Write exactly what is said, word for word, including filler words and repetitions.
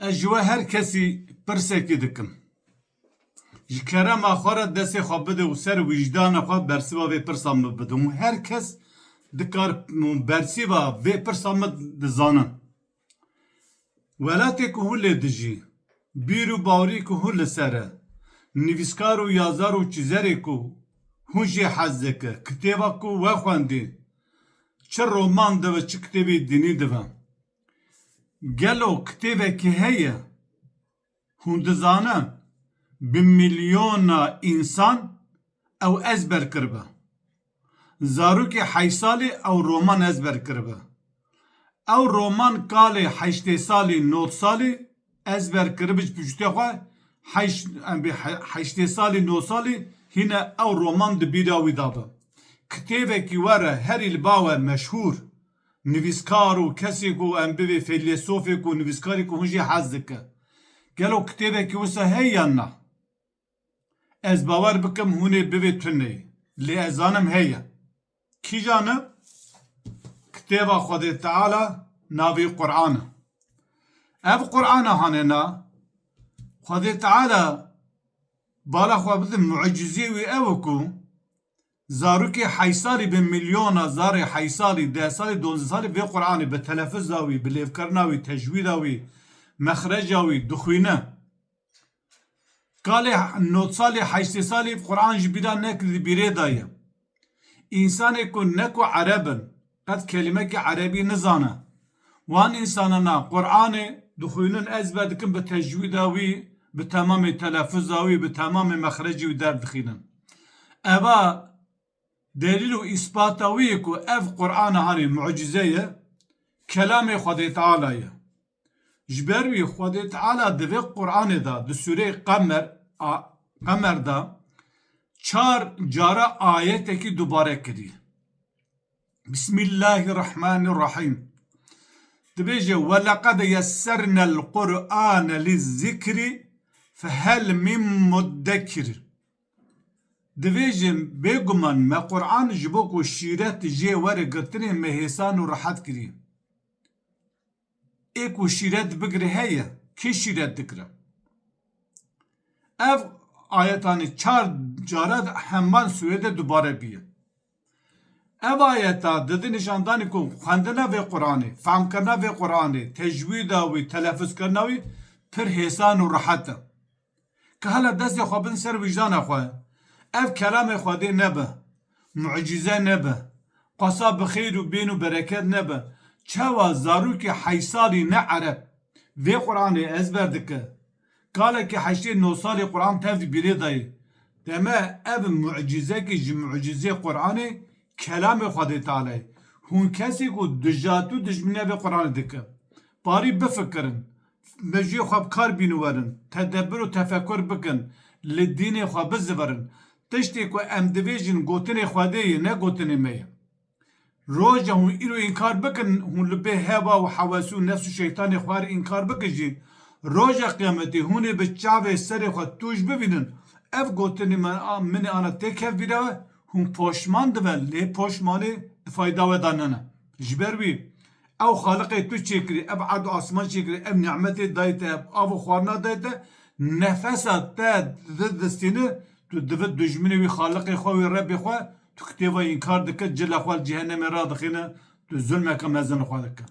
Ez ji we her kesî pirsekî dikim. Ji kerema xwe re destê xwe bide û ser wijdana xwe bersiva vê pirsa min bide. Hûn her kes dikar bersiva vê pirsa min dizanin. Welatê ku hûn lê dijî, bîr û bawerî ku hûn li ser e, nivîskar û yazar û çîzerê ku hûn jê hez dike, kitêba ku we xwendî, çi roman dibe, çi kitêbê dînî dibe. Gelo kitêbekî heye? Hûn dizane bi milyona însan ew ezber kiribe. Zarokê heşt salî ew roman ezber kiribe. Ew roman kalê heştê salî, nod salî ezber kiribe ji piştê xwe, heşt, em bê he-, heştê salî, nod salî hîne ew roman di bîra wî de be. Kitêbekî were herî li ba we meşhûr, nivîskar û kesê ku em bivê feylesofê ku nivîskarê ku hûn jê hez dike. Gelo kitêbekî wisa heye yan na? Ez bawer bikim hûn ê bivê tune, lê ez zanim heye. Kîjan e? Kitêba Xwedê Teala navê Qur'an e. Ev Qur'ana hanê na, Xwedê Teala bala xwe bidin mucizê wî ew e ku zarokê heşt salî bi milyona zarê heşt salî, deh salî, duwazdeh salî vê Qur'anê bi teleffuza wî, bi lêvkirina wî, tecwîda wî, mexreca wî dixwîne. Kalê nod salî, heştê salî Qur'an ji bîra nekirî, di bîrê de ye. Însanê ku ne ku ereb in, qet kelîmekî erebî nizane. Wan însanana Qur'anê dixwînin, ezber dikin, bi tecwîda wî, bi temamê teleffuza wî, bi temamê mexrecî wî derdixînin. Eva delîl û îspata wî ye ku ev Qur'ana hanê mucîze ye, kelamê Xwedê Teala ye. Ji ber wî Xwedê Teala di vê Qur'anê de, di sûreyê Qemer, a, Qemer de çar cara ayetekî dubare kirî. Bismillahirrahmanirrahîm. Dibêje, "Ve leqad yessernel Qur'ane lizzikri fehel min muddekir." Dibêje, "Bêguman me Qur'an ji bo ku şîret jê were girtinê me hêsan û rehet kirî." Ê ku şîret bigire heye, kê şîret digire? Ev ayetanê çar cara heman sûrê de dubare bîye. Ev ayeta dide nîşandanê ku xwendina vê Qur'anê, fehmkirina vê Qur'anê, tecwîda wî, telefuzkirina wî pir hêsan û rehet e. Ka hela destê xwe bin ser wijdana xwe. Ev kelamê Xwedê nebe, mucîze nebe, qasa bi xêr û bên û bereket nebe. Çawa zarokê heşt salî ne ereb vê Qur'anê ezber dike? Kalekî heştê nod salî Qur'an tev di bîrê de ye. Deme ev mucîzekî ji mucîzê Qur'anê, kelamê Xwedê Teala ye. Hûn kesê ku dijat û dijminê vê Qur'anê dike. Parî bifikirin. Mejiyê xwe bi kar bînin werin, tedebbir û tefekur bikin, li dînê xwe bizivirin. Tiştê ku em dibêjin gotinê Xwedê ye, ne gotinê me ye. Roja hûn îro înkar bikin, hûn li bê hewa û hewesî û nefs û şeytanê xwe re înkar bikin jî, roja qiyametê hûn ê bi çavê serê xwe tûj bibînin, ev gotinê me, a, min ê ana têkev bîra we, hûn poşman dibe, lê poşmanê di fayda we de nene. Ji ber wî, ew Xaliqê tu çêkirî, ev erd û asman çêkirî, ev nîmetê dayê te, ev av û xwarina dayê te, nefesa te di distîne, tu divi dijminê wî Xaliqê xwe, wî Rebbê xwe, tu kitêba înkar dike, cila xwe li cehennemê radixîne, tu zulmeke mezin li xwe dike.